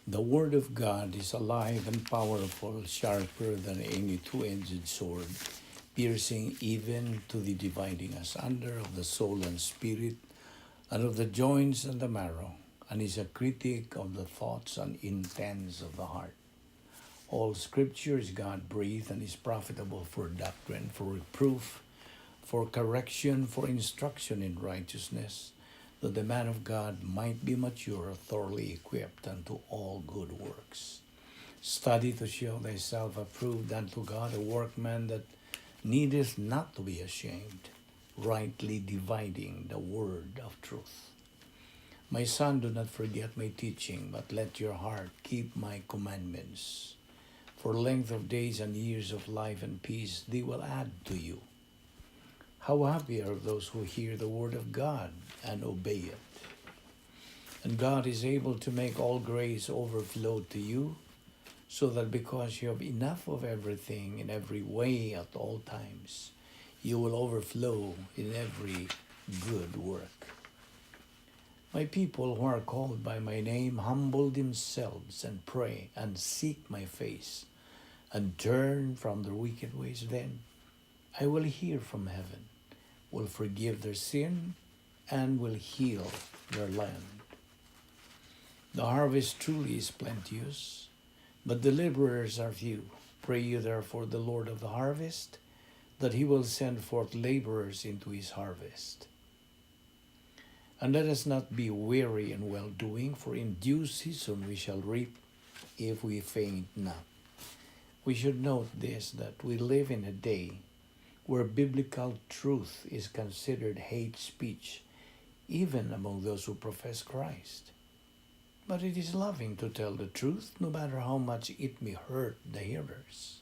The Word of God is alive and powerful, sharper than any two-edged sword, piercing even to the dividing asunder of the soul and spirit, and of the joints and the marrow, and is a critic of the thoughts and intents of the heart. All Scripture is God breathed and is profitable for doctrine, for reproof, for correction, for instruction in righteousness, that the man of God might be mature, thoroughly equipped unto all good works. Study to show thyself approved unto God, a workman that needeth not to be ashamed, rightly dividing the word of truth. My son, do not forget my teaching, but let your heart keep my commandments. For length of days and years of life and peace they will add to you. How happy are those who hear the word of God and obey it. And God is able to make all grace overflow to you, so that because you have enough of everything in every way at all times, you will overflow in every good work. My people who are called by my name humble themselves and pray and seek my face and turn from their wicked ways, then I will hear from heaven, will forgive their sin, and will heal their land. The harvest truly is plenteous, but the laborers are few. Pray you therefore the Lord of the harvest that he will send forth laborers into his harvest. And let us not be weary in well doing, for in due season we shall reap if we faint not. We should note this, that we live in a day where biblical truth is considered hate speech, even among those who profess Christ. But it is loving to tell the truth, no matter how much it may hurt the hearers.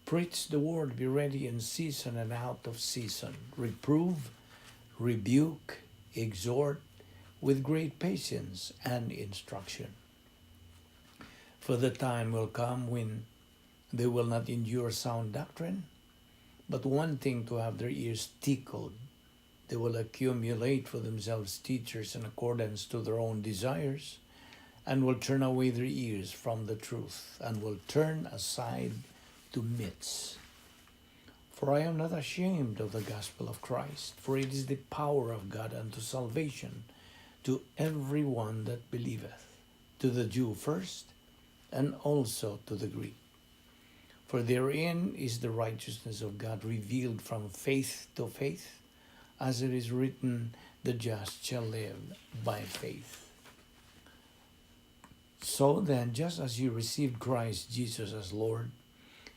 Preach the word, be ready in season and out of season. Reprove, rebuke, exhort with great patience and instruction. For the time will come when they will not endure sound doctrine, but wanting to have their ears tickled, they will accumulate for themselves teachers in accordance to their own desires, and will turn away their ears from the truth, and will turn aside to myths. For I am not ashamed of the gospel of Christ, for it is the power of God unto salvation to every one that believeth, to the Jew first, and also to the Greek. For therein is the righteousness of God revealed from faith to faith, as it is written, "The just shall live by faith." So then, just as you received Christ Jesus as Lord,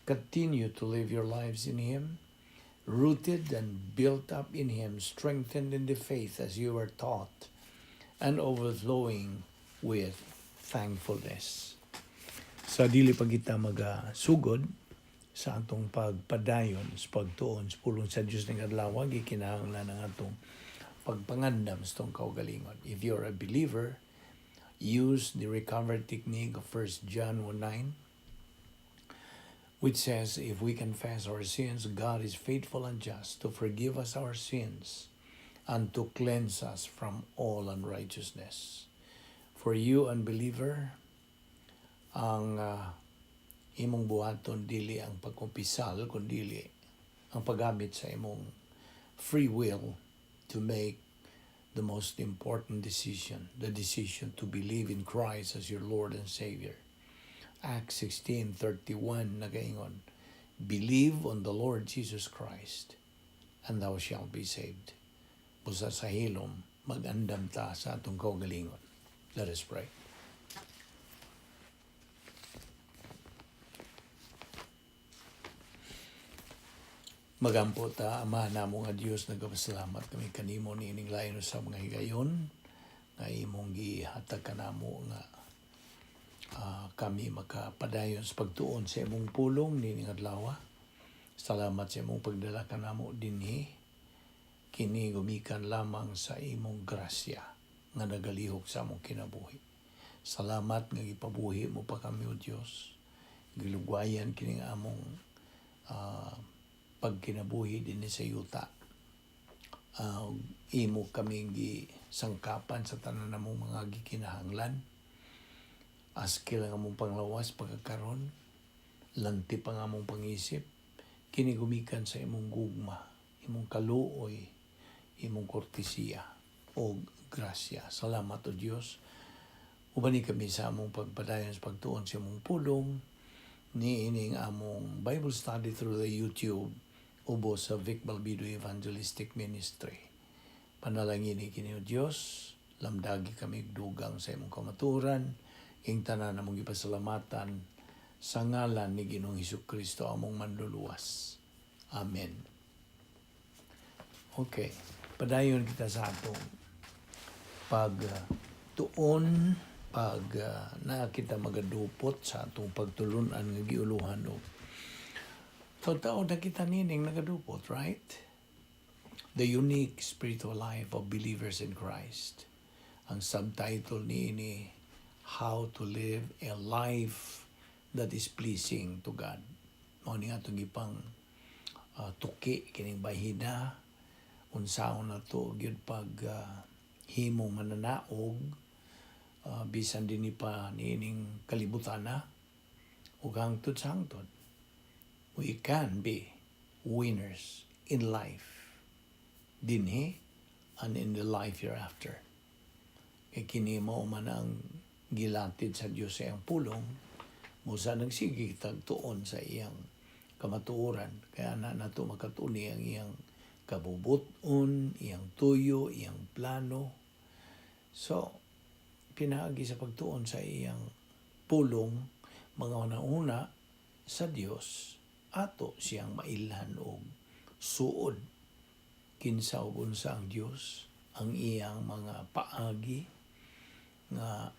continue to live your lives in Him, rooted and built up in Him, strengthened in the faith as you were taught, and overflowing with thankfulness. Sa dili pa kita magasugod sa atong pagpadayon sa pagtuon sa pulong sa Dios ning adlaw, gikinahanglan ang atong pagpangandam sa atong kaugalingon. If you're a believer, use the recovery technique of 1 John 1:9, which says, "If we confess our sins, God is faithful and just to forgive us our sins and to cleanse us from all unrighteousness." For you, unbeliever, ang imong buhaton dili ang pagkumpisal kundi ang paggamit sa imong free will to make the most important decision, the decision to believe in Christ as your Lord and Savior. Acts 16:31 nagaingon, "Believe on the Lord Jesus Christ and thou shalt be saved." Busa sa hilom, magandam ta sa atong kaugalingon. Let us pray. Magampo ta. Ama namo nga Dios, nagapasalamat kami kanimo niining lain sa mga higayon nga imong gihatag kanamo nga kami makapadayon sa pagtuon sa imong pulong niining adlaw. Salamat sa imong pagdala kanamo dinhi. Kini gumikan lamang sa imong grasya nga nagalihok sa among kinabuhi. Salamat nga gipabuhi mo pa kami, O Dios. Gilugwayan kining among pagkinabuhi dinhi sa yuta. Imo kaming gisangkapan sa tanan namong mga gikinahanglan. Askil ang among panglawas pagkakaron, lanti pa nga among pangisip, kini gumikan sa imong gugma, imong kaluoy, imong kortesiya o grasya. Salamat, O Dios. Ubani kami sa among pagpadayon sa pagtuon sa imong pulong ni ining among Bible study through the YouTube ubos sa Vic Balbido Evangelistic Ministry. Panalangin ni kini, O Dios, lamdagi kami dugang sa imong kamatuoran, ing tanan among gipasalamatan sa ngalan ni Ginoong Hesus Kristo, among manluluwas. Amen. Okay, padayon kita sa atong pag tuon, pag na kita magadupot sa atong pagtulunan nga giuluhan og tao na kita nining nagadupot, right? The Unique Spiritual Life of Believers in Christ. Ang subtitle niini, How to Live a Life that is Pleasing to God. Mao ni atong gipang tuki kining bahina, unsaon nato gyud pag himo mananaog bisan dinhi pa niining kalibutan na ug hangtod sa hangtod. We can be winners in life dinhi and in the life hereafter. Kay kini mao man ang gilatid sa Dios sa iyang pulong, musa nagsige kitag tuon sa iyang kamatuoran, kaya na nato makatuni ang iyang kabubuton, iyang tuyo, iyang plano. So, pinaagi sa pagtuon sa iyang pulong, mga una-una sa Dios, ato siyang mailhan og suod kinsa ug unsa ang Dios, ang iyang mga paagi nga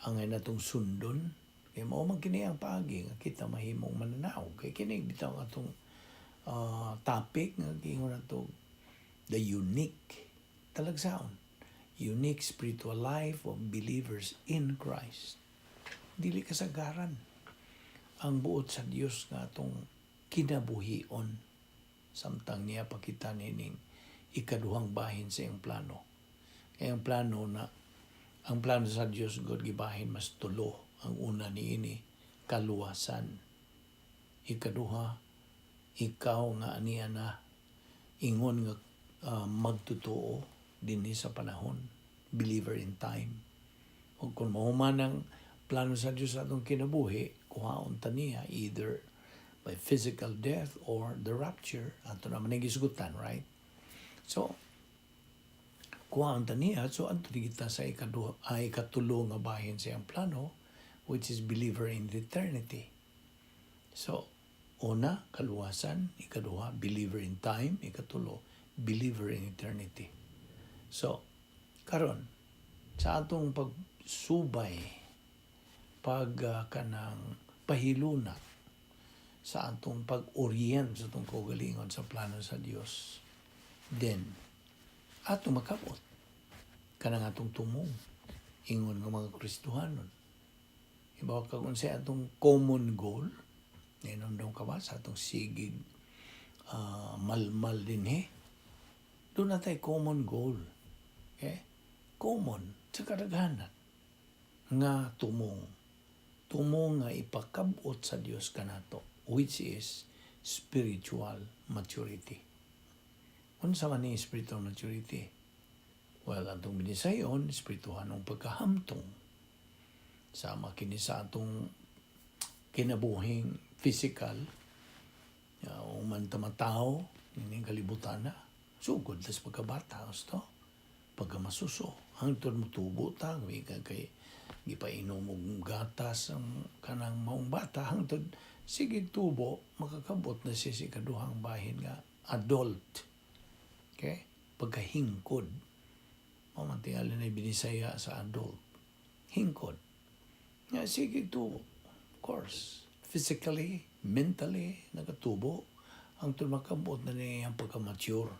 angay natong sundon, kay mao man kini ang paagi nga kita mahimong mananaog. Kay kini bitaw ang atong topic nga giingon nato, the unique talagsaon, unique spiritual life of believers in Christ. Dili kasagaran ang buot sa Dios nga atong kinabuhion samtang niya pakita nining ikaduhang bahin sa iyang plano. Kay ang plano na, ang plano sa Dios God gibahin mas tulo. Ang una niini, kaluwasan. Ikaduha, ikaw nga aniya na ingon nga magtotoo dinhi sa panahon, believer in time. Ug kung mahuman ang plano sa Dios sa atong kinabuhi, kuhaon ta niya either by physical death or the rapture. Ato naman ang gisgutan, right? So, kuhaon ta niya, so adto ni kita sa ikaduha, ay ikatulo nga bahin sa iyang plano, which is believer in the eternity. So, una, kaluwasan; ikaduha, believer in time; ikatulo, believer in eternity. So, karon sa atong pagsubay, pag kanang pahiluna sa atong pag-orient sa atong kaugalingon sa plano sa Dios, then atong makabot kanang atong tumong ingon nga mga Kristohanon. Ibaw kag unsay atong common goal, nahinumdom ka ba sa atong sigig malmal dinhi? Duna tay common goal. Okay? Common sa kadaghanan nga tumong. Tumong nga ipakabot sa Dios kanato, which is spiritual maturity. Unsa man ni spiritual maturity? Well, atong binisayon, espirituhanong pagkahamtong. Sama kini sa atong kinabuhing physical, human ta matao, ining kalibutan na. Sugod tas pagkabata, gusto. Pagkamasuso, hangtod motubo ta, gikan kay gipainom og gatas ang kanang maong bata, hangtod sige tubo, makakabot na siya sa ikaduhang bahin nga adult. Okay? Pagkahingkod. Mao man tingali na binisaya sa adult. Hingkod. Nga sige tubo. Of course, physically, mentally, nagatubo. Hangtod makabot na niya ang pagka-mature,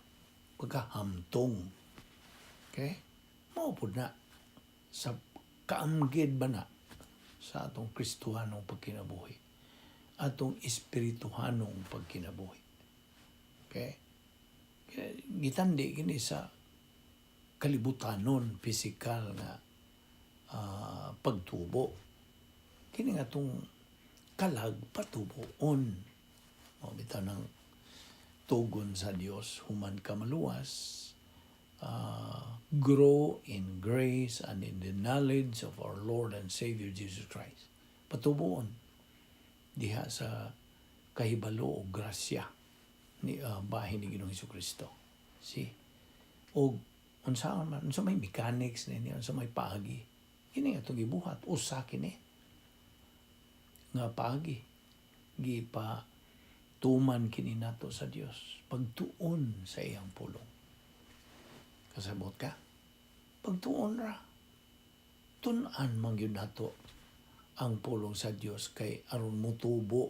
pagkahamtong. Okay? Mao pud na sa kaamgid ba na sa atong Kristohanong pagkinabuhi, atong espirituhanong pagkinabuhi. Okay? Kaya gitandi kini sa kalibutanon, physical nga pagtubo. Kini nga atong kalag patuboon. Mao bitaw ng tugon sa Dios human ka maluwas, grow in grace and in the knowledge of our Lord and Savior Jesus Christ. Patuboon diha sa kahibalo o grasya ni bahin ni Ginoong Kristo. See? Og unsa man, unsa may mechanics ni, unsa may paagi kini atong gibuhat? Usa kini nga paagi, gipa tuman kini nato sa Dios, pagtuon sa iyang pulong. Kasabot ka? Pagtuon ra, tun-an man gyud nato ang pulong sa Dios kay aron mutubo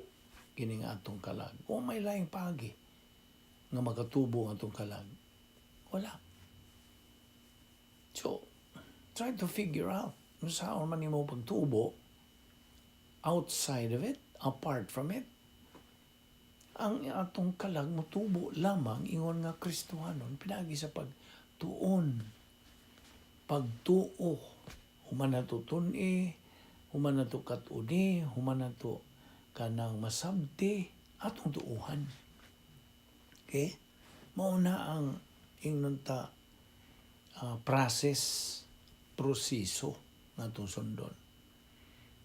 kini nga atong kalag. O may laing paagi nga makatubo ang atong kalag? Wala. So try to figure out unsaon man nimo pagtubo outside of it, apart from it. Ang atong kalag mutubo lamang ingon nga Kristohanon pinagi sa pagtuon, pagtuo. Human nato tun-i, human nato kat-uni, human nato kanang masabti, atong tuuhan. Okay, mao na ang ingnon ta process, proseso nga atong sundon: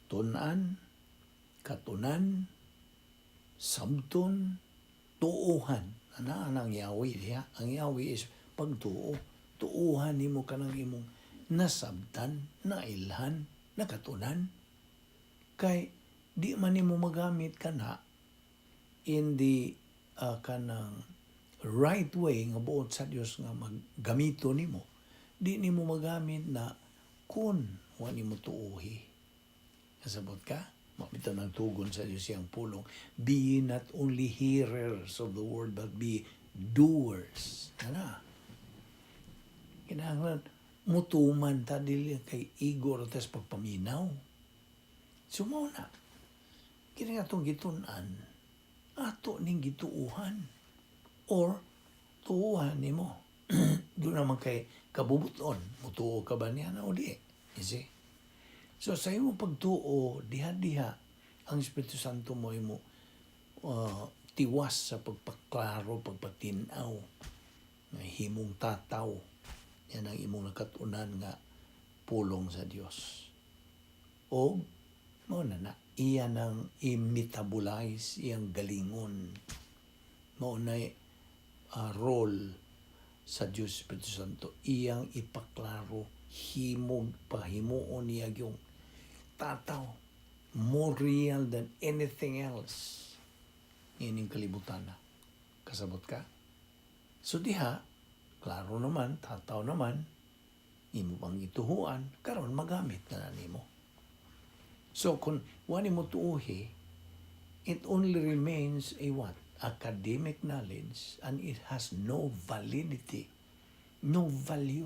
tun-an, katunan, sabton, tuuhan. Ana ang yawi diha. Ang yawi is pagtuo. Tuuhan nimo kanang imong nasabtan, nailhan, nakatunan. Kay di man nimo magamit kana in the kanang right way nga buot sa Dios nga maggamito nimo. Di nimo magamit na kun wa nimo tuuhi. Kasabot ka? Mao bitaw nang tugon sa Diyos siyang pulong. "Be ye not only hearers of the word, but be doers." Ana. Kinahanglan mutuman ta, dili kay igor tas pagpaminaw. So mao na. Kini nga atong gitun-an, ato ning gituuhan. Or tuuhan nimo. Doon naman kay kabubuton, mutuo ka ba niya na o di? You see? So sa imong pagtuo, diha-diha ang Espiritu Santo mo imo tiwas sa pagpaklaro, pagpatinaw, nga himong tataw. Yan ang imong nakatunan nga pulong sa Dios. O mao na na, iya nang i-metabolize, iyang galingon. Mao na role sa Dios Espiritu Santo, iyang ipaklaro, himog, pahimuon niya yung tataw, more real than anything else ining kalibutan na. Kasabot ka? So diha, klaro naman, tataw naman, imo pang ituhuan, karon magamit na na nimo. So kung wa nimo tuuhi, it only remains a what? Academic knowledge, and it has no validity, no value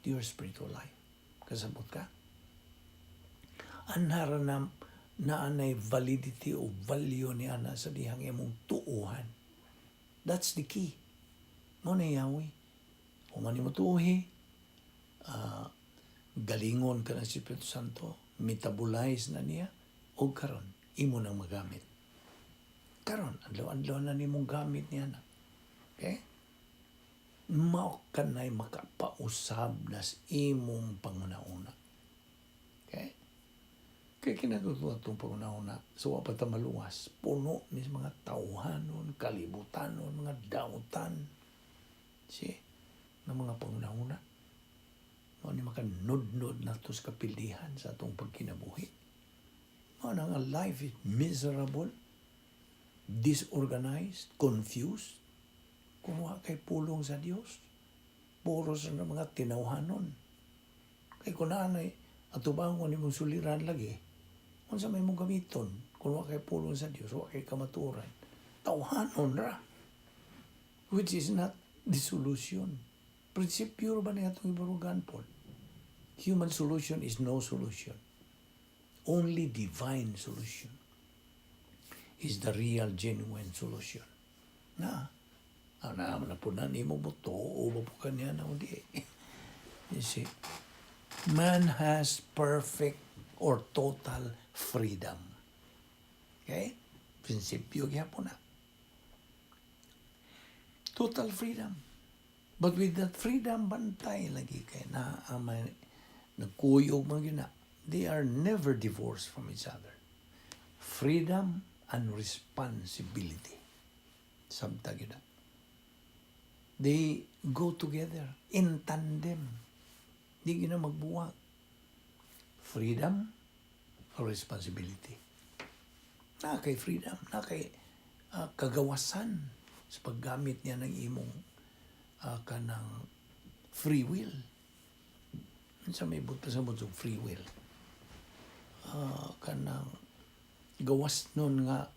to your spiritual life. Kasabot ka? Anhara na naanay validity o value ni ana sa dihang imong tuuhan. That's the key. Mao na yawi. Kung man mo tuuhi, galingon ka ng Espiritu Santo, metabolize na niya, o karon imo nang magamit. Karon, adlaw-adlaw na nimong gamit niya na. Okay? Mao ka na'y makapausab nas imong panguna-una. Okay? Kay kinatutuwa itong panguna-una, so wa pa ta maluwas, puno ni sa mga tawhanon, kalibutanon, mga dautan. See? Ng mga panguna-una. Mao ni makanudnod nato sa kapildihan sa atong pagkinabuhi. Mao na nga life is miserable, disorganized, confused. Kung wa kay pulong sa Dios, puro sa mga tinawhanon. Kay kung naanay, atubangon nimong suliran lagi, unsa may mong gamiton, kung wa kay pulong sa Dios, wa kay kamaturan, tawhanon ra. Which is not the solution. Prinsipyo ba niya itong ibarugan, Paul? Human solution is no solution. Only divine solution is the real, genuine solution. Na, ana na po na nimo mo to, o ba po kanya na uli. You see, man has perfect or total freedom. Okay? Prinsipyo gyapon na. Total freedom. But with that freedom, bantay lagi kay na may nagkuyog man gyud na. They are never divorced from each other. Freedom and responsibility. Samta gyud na. They go together in tandem. Di gyud na magbuwag. Freedom or responsibility. Naa kay freedom, naa kay kagawasan sa paggamit niya ng imong kanang free will. Unsa may buta sa butsog free will? Kanang gawas nun nga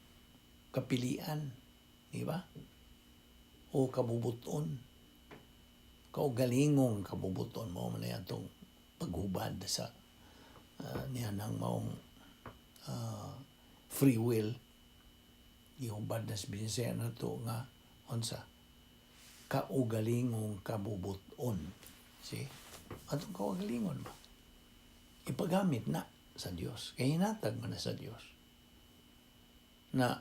kapilian, di ba? O kabubuton. Kaugalingong kabubuton mo man na atong paghubad sa niya ng maong free will. Gihubad na sa Binisaya na to nga unsa kaugalingong kabubuton. See? Atong kaugalingon ba? Ipagamit na sa Dios. Kay hinatag man na sa Dios. Na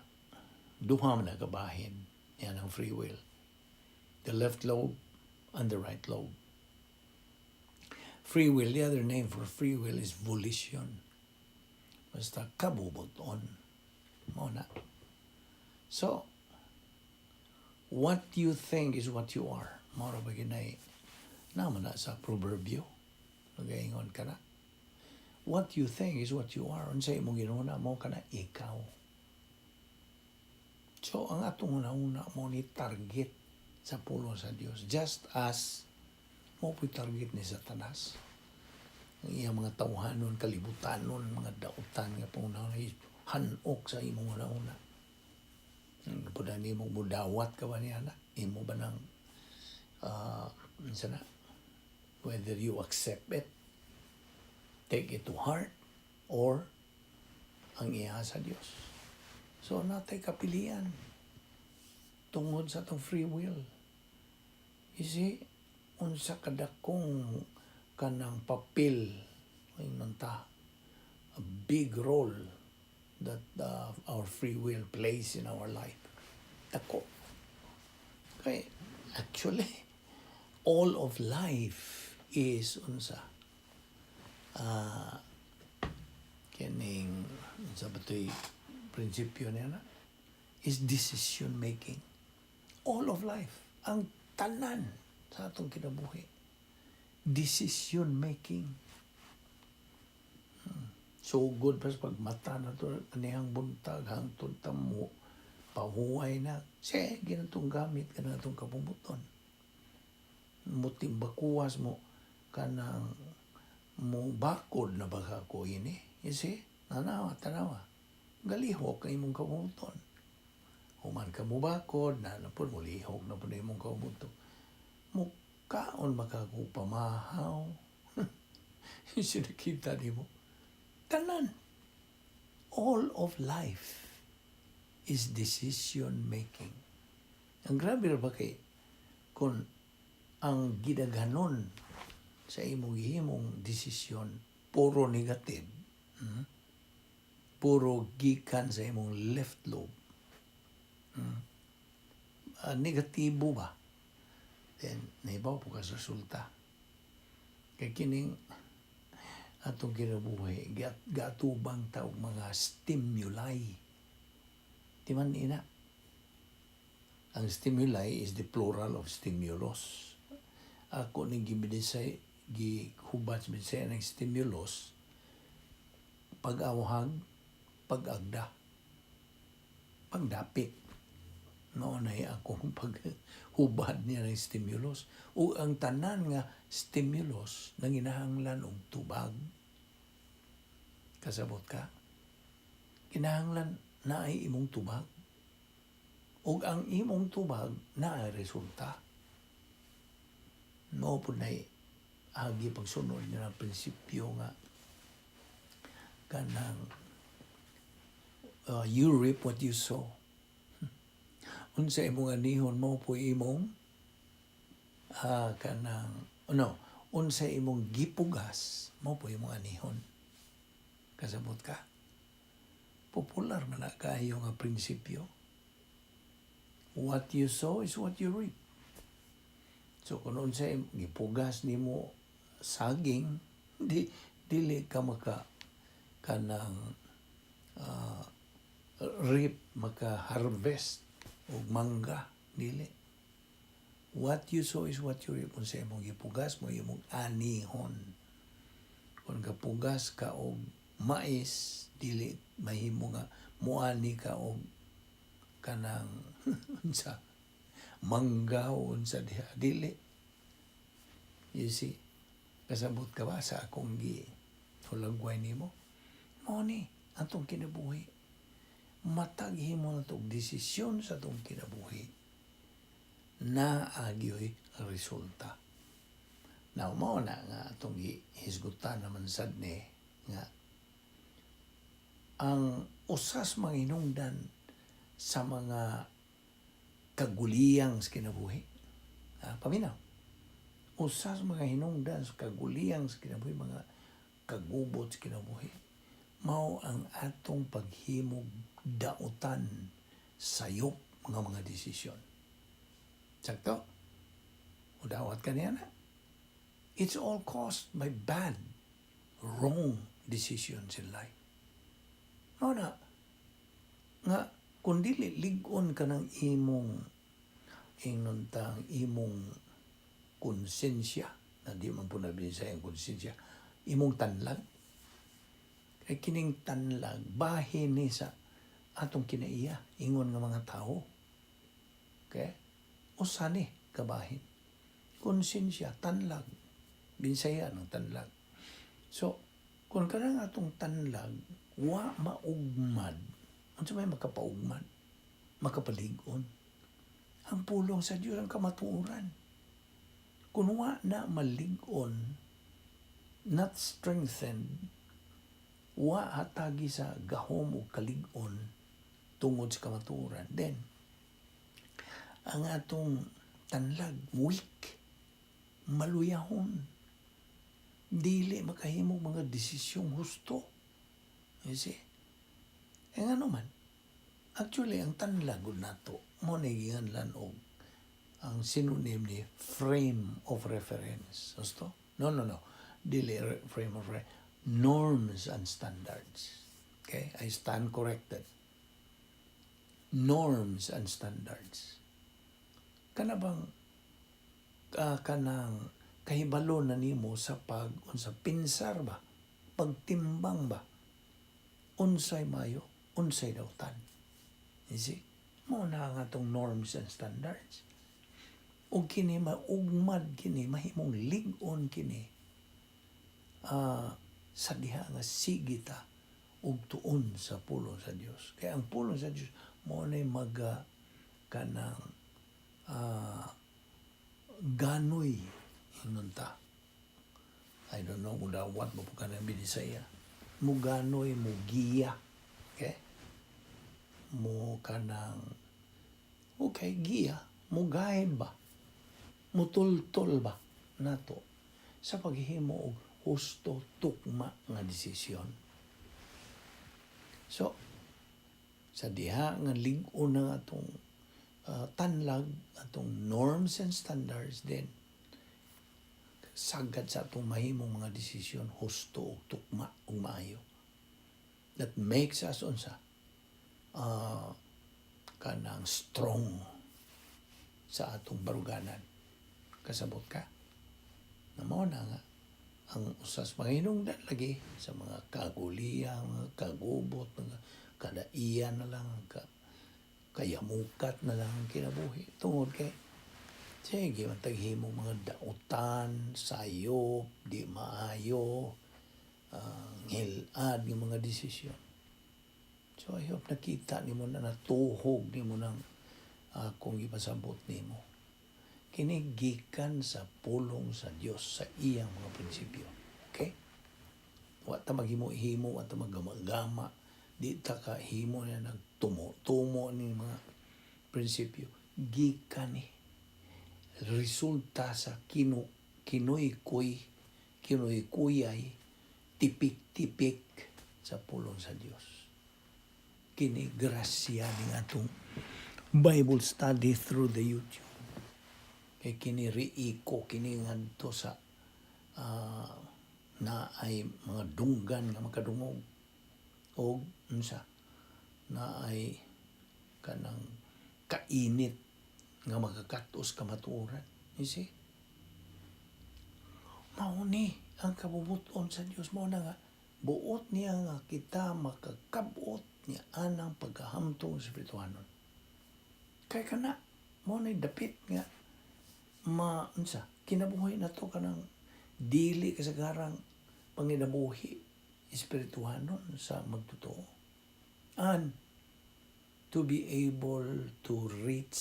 duha man na kabahin yan ang free will. The left lobe and the right lobe. Free will, the other name for free will is volition. Basta kabubuton. Mao na. So, what you think is what you are. Mao ra ba ginay naman na sa proverbio. Nagaingon ka na. What you think is what you are. Unsa imong ginuna mao kana ikaw. So, ang atong una-una mao ni target sa pulong sa Dios. Just as mao po'y target ni Satanas. Ang iyang mga tawhanon, kalibutanon, mga dautan nga pangunahon, hanok sa imong una-una. Puda nimo mudawat ka ba niya na? Imo ba nang unsa na? Whether you accept it, take it to heart, or ang iya sa Dios. So, naa tay kapilian tungod sa atong free will. You see, unsa kadakong kanang papel ingon ta, a big role that our free will plays in our life. Dako. Kay actually all of life is unsa kining unsa ba to'y prinsipyo niya na is decision making. All of life, ang tanan sa atong kinabuhi, decision making. Sugod pa sa pagmata na to kanihang buntag hangtod ta mo pahuway na siya ginatong gamit ka atong kabumuton mutimbakuwas mo kanang mo bakod na ba ko ini. You see, nanawa, tanawa, galihok ang imong kabumuton. Human ka mo bakod na na po mo lihok na po na imong kabumuton mo kaon maka ko pamahaw. Sinakita nimo tanan, all of life is decision making. Ang grabe ra ba kay kung ang gidaghanon sa imong gihimong desisyon puro negative, Puro gikan sa imong left lobe. Negatibo ba? Then, nahibaw po ka sa resulta. Kay kining atong kinabuhi, gatubang ta og mga stimuli. Di man ina. Ang stimuli is the plural of stimulus. Ako ning gibinisay, gihubad sa Bisaya ng stimulus, pag-awhag, pag-agda, pagdapit. Mao na akong paghubad niya ng stimulus. O ang tanan nga stimulus nanginahanglan og tubag. Kasabot ka? Kinahanglan naay imong tubag. Ug ang imong tubag naay resulta. Mao pud nay agi pagsunod niya ng prinsipyo nga kanang you reap what you sow. Unsa imong anihon mao po imong kanang no, unsa imong gipugas mao po imong anihon. Kasabot ka? Popular man na kaayo nga prinsipyo. What you sow is what you reap. So kung unsay gipugas nimo saging, di dili ka maka kanang reap, maka harvest og mangga, dili. What you sow is what you reap. Unsa imong gipugas mo imong anihon. Kung kapugas ka og mais, dili mahimo nga muani ka og kanang unsa, mangga o unsa diha, dili. You see, kasabot ka ba sa akong gi hulagway nimo? Mao ni atong kinabuhi. Matag himo na tong desisyon sa atong kinabuhi, naa gyoy resulta. Now, mao na nga atong gihisgutan naman sad ni nga ang usas manginungdan sa mga kaguliyang sa kinabuhi. Ah, paminaw. Usas mga hinungdan sa kaguliyang sa kinabuhi, mga kagubot sa kinabuhi. Mao ang atong paghimog dautan, sayop mga desisyon. Sakto? Udawat ka niya na. It's all caused by bad, wrong decisions in life. Mao na nga kung dili lig-on ka ng imong, ingnon tang imong konsensya, na di man po na sa iyang konsensya, imong tanlag. Kay kining tanlag, bahin ni sa atong kinaiya, ingon nga mga tao. Okay? Usa ni kabahin. Konsensya, tanlag. Binsaya ng tanlag. So, kung kanang atong tanlag, wa maugmad. Unsa may makapaugmad? Makapalig-on. Ang pulong sa Dios, ang kamatuoran. Kung wa na malig-on, not strengthened, wa hatagi sa gahom o kalig-on tungod sa kamatuoran, then ang atong tanlag weak, maluyahon, dili makahimo mga desisyong husto. You see? Eh ano man, actually, ang tanlag gud nato, mo ni giganlan og ang synonym ni frame of reference. Husto? No, no, no. Dili frame of reference. Norms and standards. Okay? I stand corrected. Norms and standards. Kana bang kanang kahibalo na nimo sa pag unsa, pinsar ba, pagtimbang ba, unsay mayo, unsay dautan? You see, mo na ang atong norms and standards. Ug kini maugmad, kini mahimong lig-on kini sa diha nga sige ta og tuon sa pulong sa Dios. Kaya ang pulong sa Dios mo na maga kanang ganoy, ingon ta. I don't know kung dawat mo po ka ng Binisaya. Muganoy, mugiya. Okay? Mo kanang, okay, giya. Mugahin ba? Mutultol ba nato sa paghimo og husto, tukma nga desisyon? So, sa diha nga lig-on na atong tanlag, atong norms and standards, then sagad sa atong mahimong mga desisyon husto ug tukma ug maayo. That makes us unsa, kanang strong sa atong baruganan. Kasabot ka? Na mao na nga ang usas mga lagi sa mga kaguliang, mga kagubot, mga kadaiyan na lang, kayamukat na lang ang kinabuhi. Tungod kay, sige, man taghimo mga dautan, sayop, di maayo, ngilad ng mga desisyon. So I hope nakita nimo na, natuhog nimo ng akong ipasabot nimo. Kini gikan sa pulong sa Dios, sa iyang mga prinsipyo. Okay? Wa ta maghimo-himo, wa ta maggama-gama, di ta ka himo na nagtumo-tumo ni mga prinsipyo. Gikan ni resulta sa kinoy-kuy, kinoy-kuyay, tipik-tipik sa pulong sa Dios. Kini grasya ning atong Bible study through the YouTube. Kay kini riiko kini ngadto sa na ay mga dunggan nga makadungog og unsa na ay kanang kainit nga makakatos kamatuoran. You see? Mao ni ang kabubuton sa Dios. Mao na nga buot niya nga kita makakabot niya anang pagkahamtong espirituhanon. Kay kana mao na dapit nga ma unsa kinabuhi nato kanang dili kasagarang panginabuhi espirituhanon sa magtotoo. And to be able to reach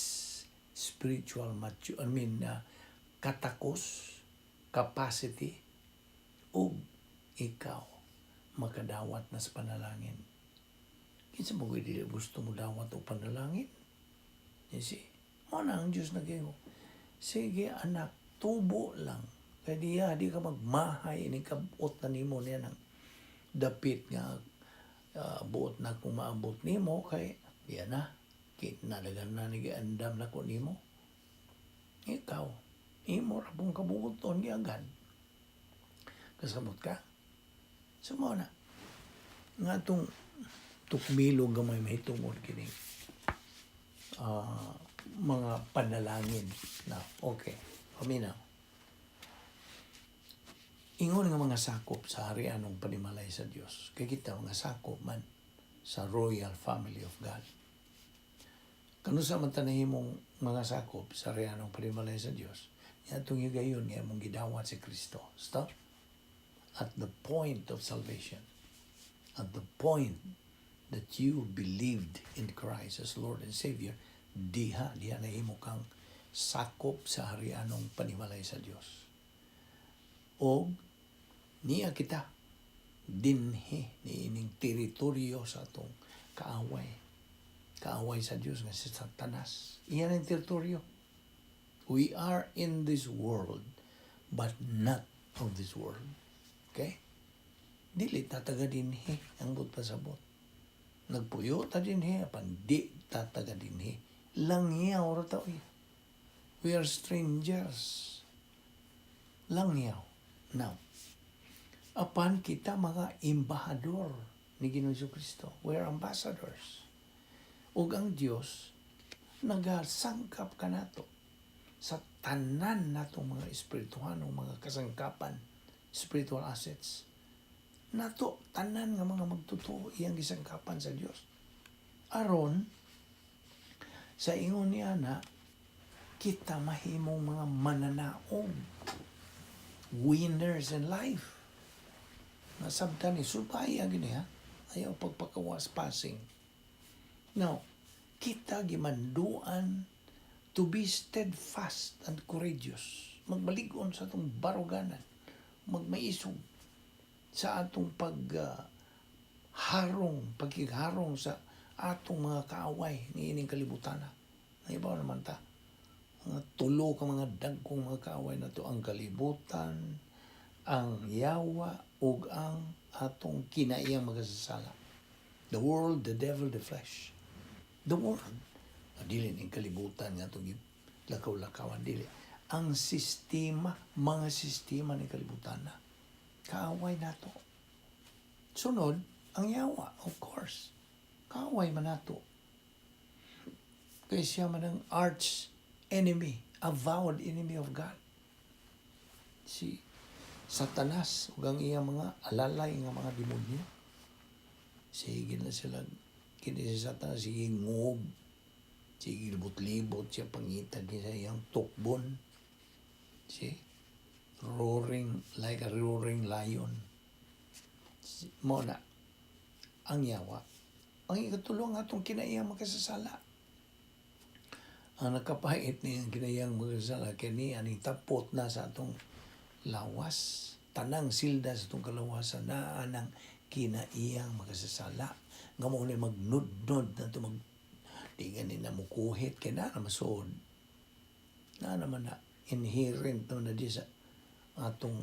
spiritual mature, I mean, katakos, capacity, ug ikaw makadawat na sa panalangin. Kinsa mo dili gusto mo dawat og panalangin? You see? Mao na ang Diyos nag-ingon. "Sige anak, tubo lang. Kay diya, di ka magmahay, ini kabot na nimo niya ng dapit nga buot na kung maabot nimo kay diya na kinadagan na ni giandam na ko nimo. Ikaw, imo ra pong kabuoton giagad." Kasabot ka? So mao na nga itong tukmilo gamay mahitungod kining mga panalangin na okay, paminaw. Ingon nga mga sakop sa harianong panimalay sa Dios. Kay kita mga sakop man sa royal family of God. Kanusa man ta nahimong mga sakop sa harianong panimalay sa Dios? Niadtong higayon nga imong gidawat si Kristo. Stop. At the point of salvation, at the point that you believed in Christ as Lord and Savior, diha nahimo kang sakop sa harianong panimalay sa Dios. Og niya kita dinhi niining teritoryo sa atong kaaway. Kaaway sa Dios nga si Satanas. Iyan ang teritoryo. We are in this world, but not of this world. Okay? Dili ta taga dinhi ang buot pasabot. Nagpuyo ta dinhi apan di ta taga dinhi. Langyaw ra ta oy. We are strangers. Langyaw. Now, apan kita mga embahador ni Ginoong Kristo. We are ambassadors. Ug ang Dios nagasangkap kanato sa tanan natong mga espirituhanong mga kasangkapan, spiritual assets. Nato tanan nga mga magtotoo iyang gisangkapan sa Dios. Aron sa ingon niya na kita mahimong mga mananaog, winners in life. Nasabtan ni subaya gini ha. Ayaw pagpakawas passing. Now, kita gimanduan to be steadfast and courageous. Magbalig-on sa atong baruganan. Magmaisog sa atong pag harong, pagkigharong sa atong mga kaaway niining kalibutan. Naibaw naman ta. Mga tulo ka mga dagkong mga kaaway nato: ang kalibutan, ang yawa, ug ang atong kinaiyang makasasala. The world, the devil, the flesh. The world. Dili ning kalibutan nga itong lakaw-lakawan. Dili. Ang sistema, mga sistema ng kalibutan na. Kaaway nato. Sunod, ang yawa, of course. Kaaway man nato. Kay siya man ang arch enemy, avowed enemy of God. Si Satanas ug ang iyang mga alalay nga mga demonyo. Sige na sila, kini si Satanas, sige ngub, sige libot-libot siya pangitag sa iyang tukbon. See? Roaring like a roaring lion. Mao na ang yawa. Ang ikatulo, ang atong kinaiyang makasasala. Ang nakapait ni ang kinaiyang makasasala kini aning tapot na sa atong lawas. Tanang silda sa atong kalawasan naa nang kinaiyang makasasala. Nga mao ni magnudnod na ito mag di gani na mukuhit kay na masuod. Na naman na inherent no na di sa atong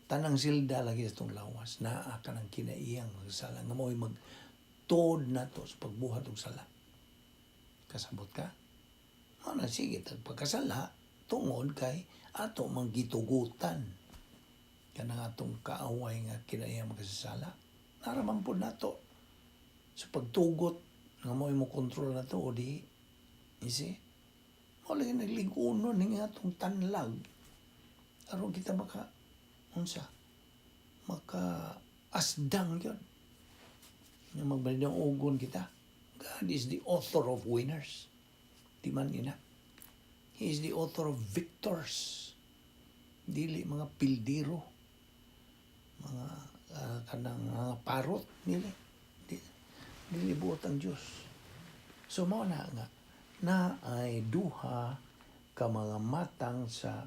tanang silda lagi sa atong lawas naa ka ng kinaiyang makasala nga mao'y mag Tuod nato sa pagbuhat og sala. Kasabot ka? Mao na sige tag pagkasala tungod kay ato mang gitugutan kanang atong kaaway nga kinaya makasasala. Naraman po nato sa pagtugot nga mo mo kontrol nato o di. You see? Mao lagi naglig-unon ni atong tanlag aron kita maka unsa, maka asdang yun nga magbalidang kita. God is the author of winners. Di man ina. He is the author of victors. Dili mga pildiro. Mga kanang mga parot dili. Dili buot ang Dios. So mao na nga na ay duha ka mga matang sa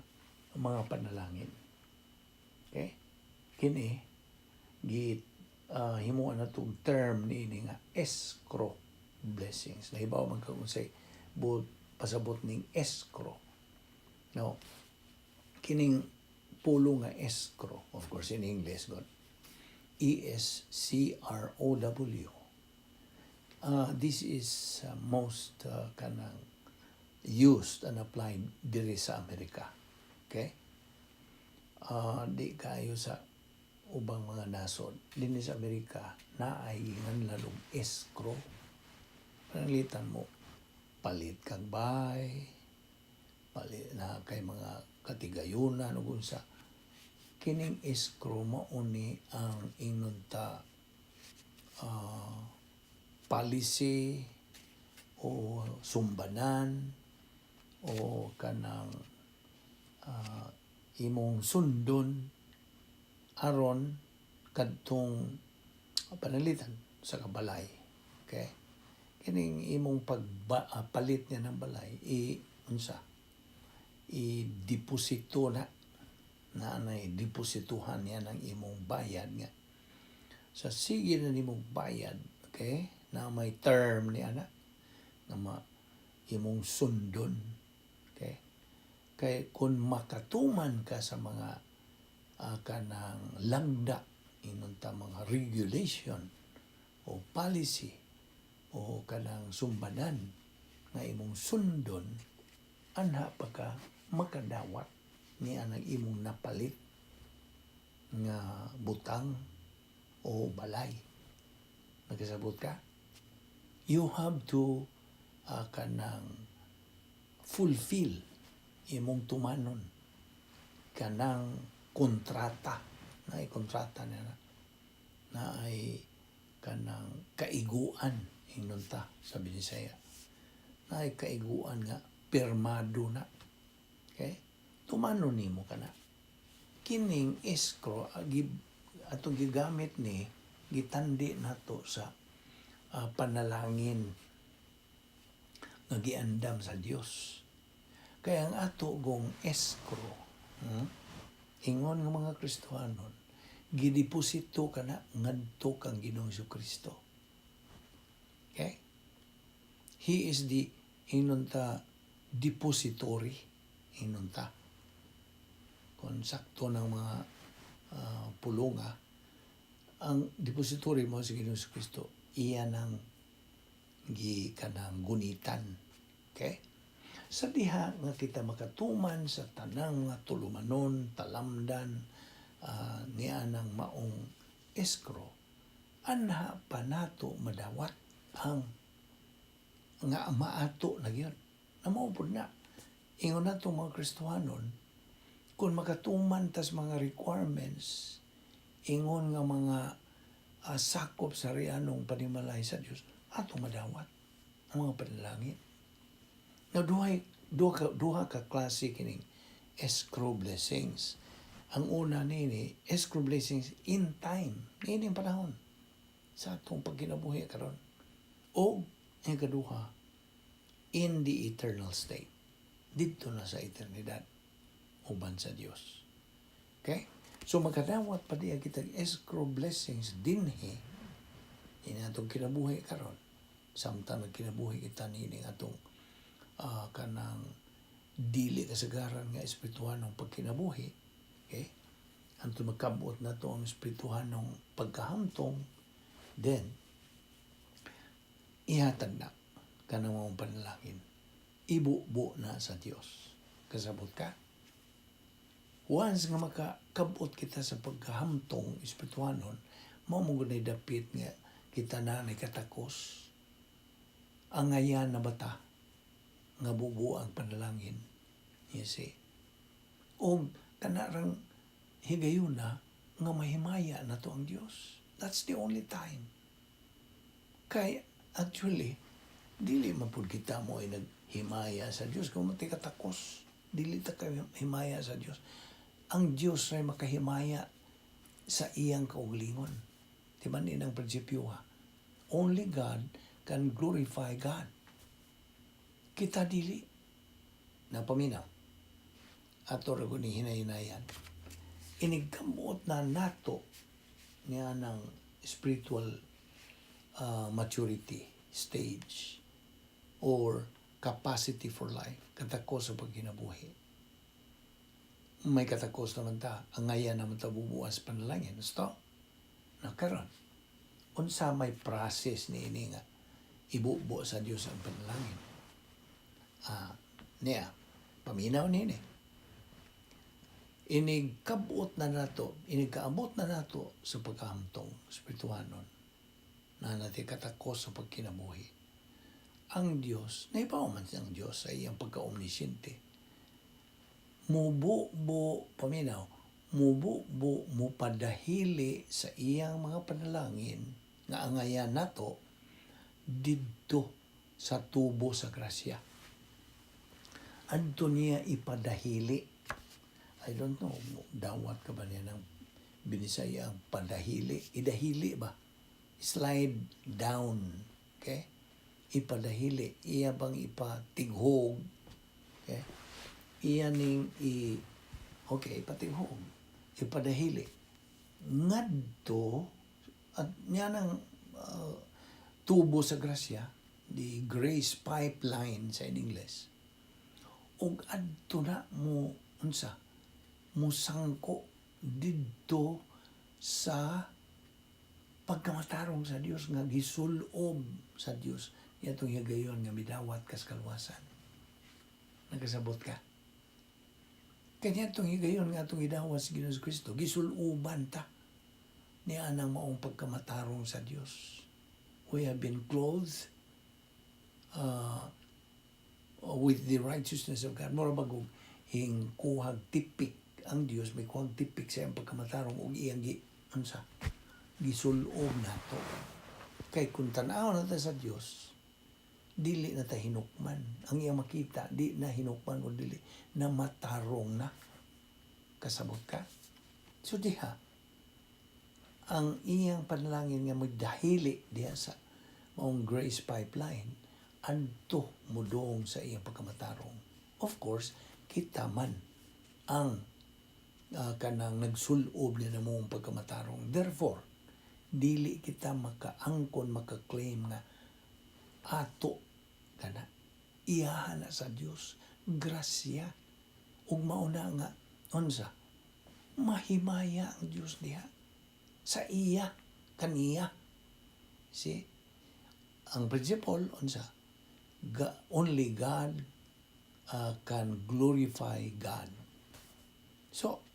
mga panalangin. Okay? Kini gi himuan na tong term niini nga escrow blessings. Nahibaw man ka kung say buot pasabot ning escrow. Now, kining pulo nga escrow, of course in English, God, escrow. This is most kanang used and applied diri sa Amerika. Okay? Di kayo sa ubang mga nasod. Dinhi sa Amerika, naay ginganlan og escrow. Pananglitan mo, palit kag bay, palit na kay mga katigayunan ug unsa. Kining escrow mao ni ang ingnon ta policy o sumbanan o kanang imong sundon aron kadtong pananglitan sa kabalay. Okay? Kining imong pagba, palit niya ng balay i unsa, i-deposito na na anay deposituhan niya ng imong bayad nga sa sige na nimong bayad, okay, na may term ni ana nga ma imong sundon, okay, kay kung makatuman ka sa mga kanang langda, ingon ta mga regulation o policy o kanang sumbanan nga imong sundon, anha pa ka makadawat ni anang imong napalit nga butang o balay. Nagkasabot ka? You have to kanang fulfill, imong tumanon kanang kontrata na ay kontrata niya na, na ay kanang kaiguan, ingnon ta sa Binisaya, na ay kaiguan nga pirmado na. Okay, tumanon nimo kana kining escrow. Atong gigamit ni, gitandi nato sa panalangin nga giandam sa Dios. Kaya ang ato gong escrow, ingon nga mga Kristohanon, gideposito kana ngadto kang Ginoong Kristo. Okay? He is the, ingnon ta, depository, ingnon ta. Kung sakto ng mga pulunga, ang depository mo sa Ginoong Kristo, iyan ang gi kanang gunitan. Okay? Sa diha nga kita makatuman sa tanang mga tulumanon, talamdan, niya ng maong escrow, anha pa nato madawat ang nga maato na gyud. Na mao pud na. Ingon nato mga Kristohanon, kung makatuman tas mga requirements, ingon nga mga sakop sa rianong panimalay sa Dios, atong madawat ang mga panalangin. Now, duha ka klase kining escrow blessings. Ang una nini, escrow blessings in time, niining panahon sa atong pagkinabuhi karon. O ang kaduha, in the eternal state. Didto na sa eternidad uban sa Dios. Okay? So makadawat pa diya kita escrow blessings dinhi ini atong kinabuhi karon. Samtang nagkinabuhi kita niini atong kanang dili kasagaran nga espirituhanong pagkinabuhi, okay? Anto magkabot na to ang espirituhanong pagkahamtong, then Ihatag na kanang maong panalangin. Ibubo na sa Dios. Kasabot ka? Once nga makakabot kita sa pagkahamtong espirituanon, mao mo gud dapit nga kita na ni katakos. Angayan na bata nga bubo ang panalangin. You see? O kanarang higayuna nga mahimaya na to ang Dios. That's the only time. Kay actually, dili man pud kita mo ay naghimaya sa Dios kung mati katakos. Dili ta ka himaya sa Dios. Ang Dios ay makahimaya sa iyang kaugalingon. Di ba ni ang prinsipyo, ha? Only God can glorify God. Kita dili. Napaminaw. Ato ra ni hinay-hinayan. Inigkamot na nato niya ng spiritual maturity stage or capacity for life, katakos sa pagkinabuhi. May katakos naman ta, angayan naman ta bubuas panalangin. Gusto? Nakaron. Unsa may process ni ini nga ibubo sa Dios ang panalangin? Ah, niya, paminaw nini. Inigkabot na nato, inigkaabot na nato sa pagkahamtong espirituanon na nati katakos sa pagkinabuhi. Ang Dios, naibaw man ang Dios sa iyang pagka-omnisciente. Mububo, paminaw, mububo, mupadahili sa iyang mga panalangin nga angayan nato didto sa tubo sa grasya. Adto niya ipadahili. I don't know, dawat ka ba niya ng Binisaya ang padahili? Idahili ba? Slide down. Okay? Ipadahili. Iya bang ipatighog? Okay? Iya ning i okay, ipatighog. Ipadahili. Ngadto at niya nang tubo sa grasya, the grace pipeline sa in English. Ug adto na mo unsa? Musangko didto sa pagkamatarong sa Dios nga gisulob sa Dios niadtong higayon nga midawat kas kaluwasan. Nagkasabot ka? Kanya itong higayon nga atong gidawat sa Ginoong Kristo, gisuloban ta niya ang maong pagkamatarong sa Dios. We have been clothed with the righteousness of God. Mura bagong hingkuhag tipik ang Dios, may kuhag tipik sa iyang pagkamatarong ug iyang gi unsa, gisulob nato. Kay kung tan-aw na ta sa Dios, dili na ta hinukman. Ang iyang makita, di na hinukman o dili na matarong na. Kasabot ka? So diha, ang iyang panalangin nga magdahili diha sa maong grace pipeline, adto mudong sa iyang pagkamatarong. Of course, kita man ang kanang nagsulob niya na mong pagkamatarong. Therefore, dili kita makaangkon, makaklaim nga ato kana. Iyahan na sa Dios, grasya. Ug mauna nga unsa, mahimaya ang Dios diha sa iya kaniya. See, ang principle unsa? Only God can glorify God. So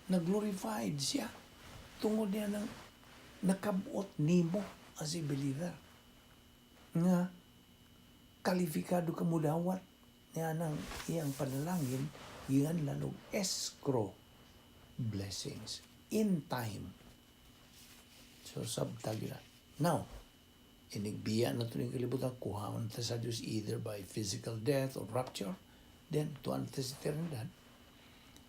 nag-glorified siya tungod niya ng nakabot nimo as a believer nga kalifikado ka mudawat niya ng iyang panalangin, gikan lalog escrow blessings in time. So sabtag na now, inigbiya na ito ng kalibutan, kuhaon ta sa Diyos either by physical death or rapture, then tuan ta sa eternidad.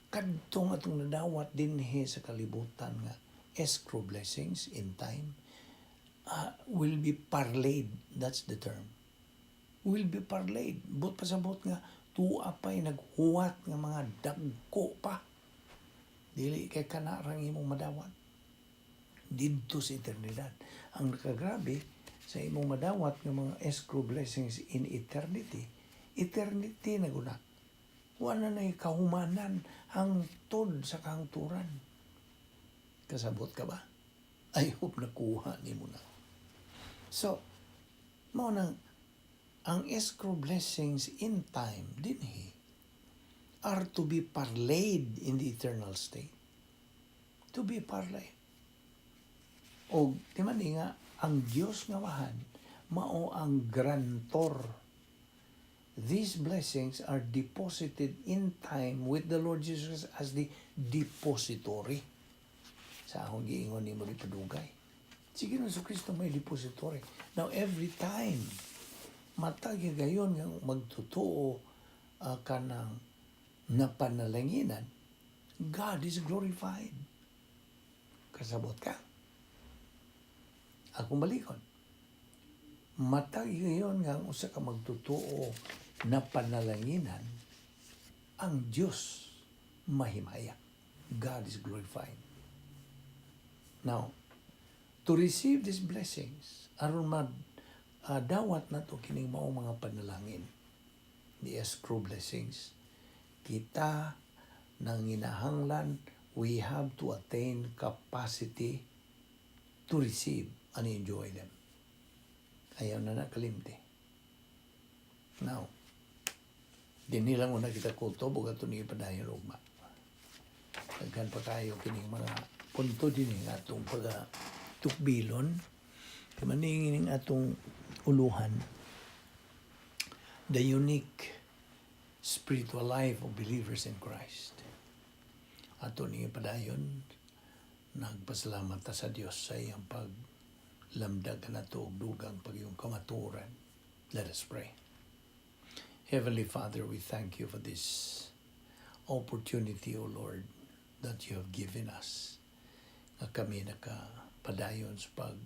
Kadtong atong nadawat dinhi sa kalibutan nga escrow blessings in time will be parlayed. That's the term, will be parlayed. But pasabot nga tuwa pa'y naghuwat nga mga dagko pa, dili kay kanarang imong madawat didto sa eternidad. Ang nakagrabe sa imong madawat nga mga escrow blessings in eternity, eternity na guna, wala na kahumanan hangtod sa kahangturan. Kasabot ka ba? I hope nakuha nimo na. So, Mao nang ang escrow blessings in time dinhi are to be parlayed in the eternal state. To be parlayed. O di man ni nga ang Dios nga Amahan mao ang grantor. These blessings are deposited in time with the Lord Jesus as the depository. Sa akong giingon nimo di padugay. Si Ginoong Kristo may depository. Now, every time, matag gayon nga magtotoo kanang napanalanginan, God is glorified. Kasabot ka? Akong balikon. Matag gayon nga ang usa ka magtotoo na panalanginan, ang Diyos mahimaya. God is glorified. Now, to receive these blessings, aron mad dawat nato kining maong mga panalangin, the escrow blessings, kita nang inahanglan, we have to attain capacity to receive and enjoy them. Ayaw na nakalimti. Now, dinhi lang muna kita kutob ug ato ni ipadayon ugma. Daghan pa kayo kining mga punto din nga atong pag tukbilon. Kay maning atong uluhan, the unique spiritual life of believers in Christ. Ato ni padayon, nagpasalamat ta sa Dios sa iyang pag lamdag nato og dugang pag-iyong kamatuoran. Let us pray. Heavenly Father, we thank you for this opportunity, O Lord, that you have given us. Nga kami nakapadayon sa pag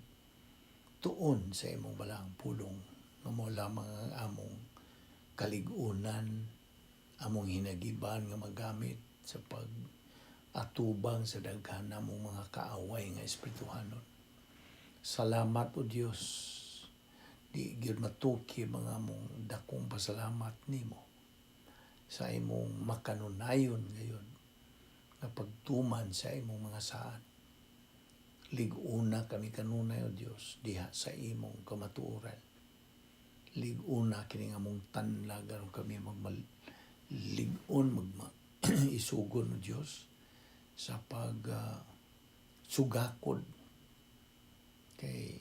tuon sa imong balaang pulong nga mao lamang ang among kalig-unan, among hinagiban nga magamit sa pag atubang sa daghan namong mga kaaway nga espirituhanon. Salamat, O Dios. Di gyud matuki mga among dakong pasalamat nimo sa imong makanunayon ngayon nga pagtuman sa imong mga saad. Lig-una kami kanunay, O Dios, diha sa imong kamatuoran. Lig-una kini among tanlag aron kami magmal lig-on magma isugon, O Dios, sa pag sugakod kay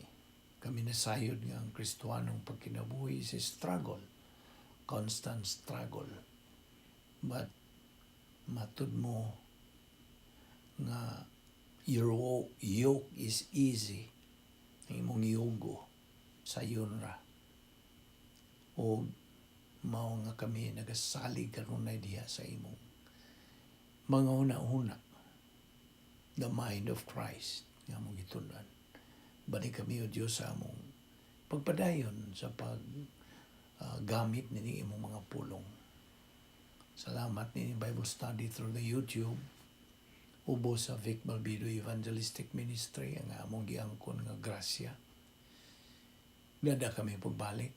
kami nasayod nga ang Kristohanong pagkinabuhi is a struggle, constant struggle. But matud mo nga your yoke is easy, ang imong yugo sayon ra. O mao nga kami nagasalig kanunay diha sa imong mga una-una, the mind of Christ nga among gitun-an. Balik kami, O Diyos, sa among pagpadayon sa pag gamit nini imong mga pulong. Salamat nini Bible study through the YouTube ubos sa Vic Balbido Evangelistic Ministry ang among giangkon nga grasya. Gada kami pagbalik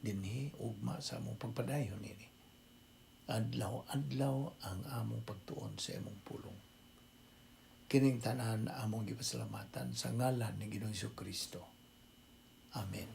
dinhi ugma sa among pagpadayon nini. Adlaw-adlaw ang among pagtuon sa imong pulong. Kining tanan among gipasalamatan sa ngalan ni Ginoong Kristo. Amen.